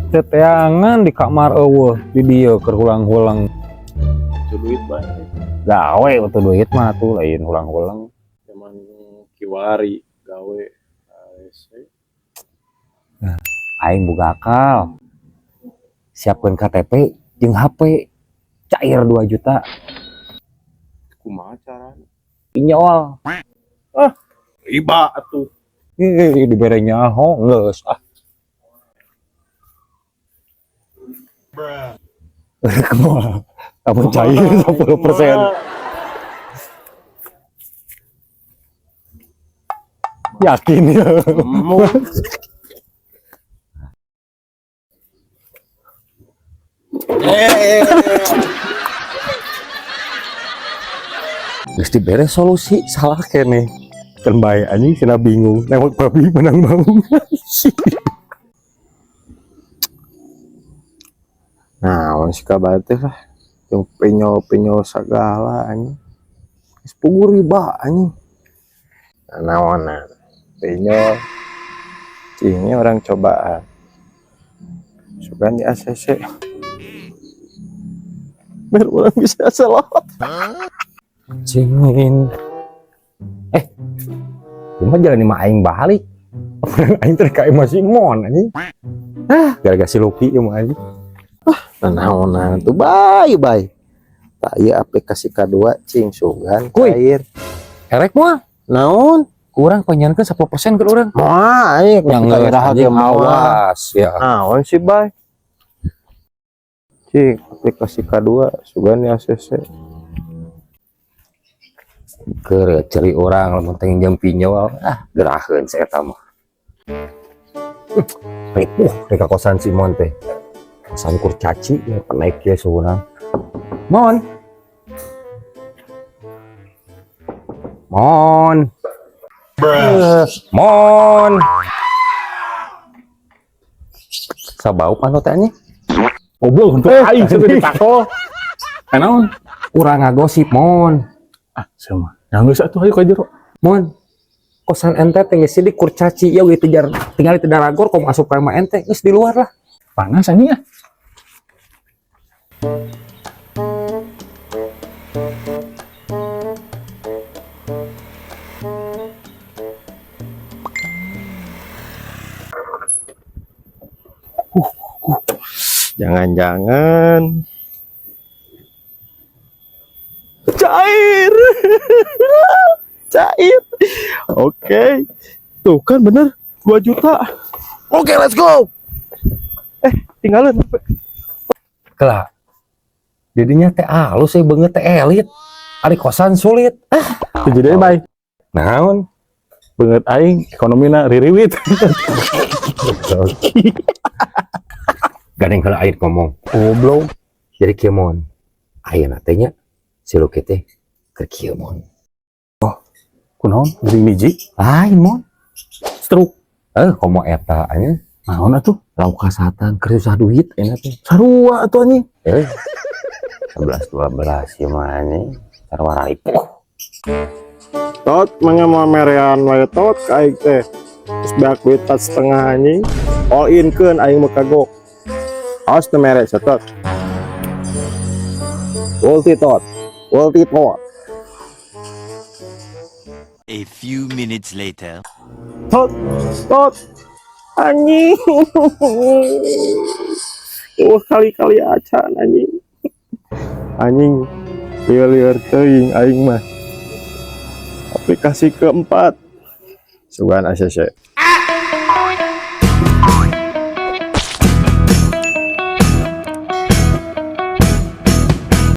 Teteangan di kamar euweuh di dieu keur hulang-hulang. Itu duit banyak. Gawe atuh duit mah tuh lain hulang-hulang. Zaman kiwari gawe ASC. Aing boga akal. Siapkeun KTP jeung HP cair 2 juta. Kumaha carana? Pinjol. Ah, riba atuh. Ih, dibere nyaho geus ah. Kumaha? Apa cair 10%? Yakin ya? Mau. Geus dibere solusi salah kene. Kan bae anjing cenah bingung. Nembak babi menang mau. Nah, si kabar teh lah. Yang pinyol-pinyol segala anjing. Geus puguh riba anjing. Nah, naonan. Pinyol. Cingnya orang cobaan. Sugan di ACC. Biar orang bisa selot. Cingin. Cuma jalan lima aing balik. Aing teh kayak masih mon anjing. Ah, gara-gara si Lucky ieu mah anjing. Nah, naonan tuh bye bye. Tak ieu aplikasi kedua cing sugan Kuy. Cair. Erek mah Naon? Kurang panjankeun 10% ke urang. Moal aing Yang geus anjing awas ya. Naon sih bay? Cing aplikasi kedua sugan di ACC. Keur ceri urang lamun teh jam pinjol ah geraheun si eta mah. Ripuh di kakosan si Mon teh. Kosan kurcaci ya penaik ya suhuna. Mon. Mon. Mon. Sabau pano teh anjing. Goblok untuk aing cenah ditakol. Naon? Urang ngagosip Mon. Ah, sama. Yang geus atuh ayo ka jero. Mon. Kosan ente teh geus di kurcaci ya gitu jar tinggal di daragor komo asup ka imah ente geus di luar lah. Panas anjing ah. Jangan-jangan cair. Cair. Oke. Tuh kan bener 2 juta. Oke, let's go. Tinggalin HP. Kelak. Didinya teh alus euy beungeut teh elit. Ari kosan sulit. Ah, Tuh jadi bae. naon? Beungeut aing ekonomina ririwit. Gandeng heula aing ngomong. Goblok. Jadi kieu Mon. Ayeuna teh nya si Lucky teh keur kieu Mon. Kunaon? Geuning biji Lain Mon. stroke. Komo eta anjing. Naon atuh? Lauk kasatan keur susah duit ayeuna teh. Sarua atuh anjing. 11 12 ieu mah anjing. Sarua ripuh. Tot mangga mau merean wae tot ka aing teh. Terus beak duit 4,5 anjing. All in keun aing mah kagok. Awas teu mere setot. Ulti tot. Ulti tot. A few minutes later. Tot. Tot. Anjing. Wah kali-kali acan anjing. Anjing. Lieur-lieur teuing aing mah. Aplikasi keempat. Sugan ACC.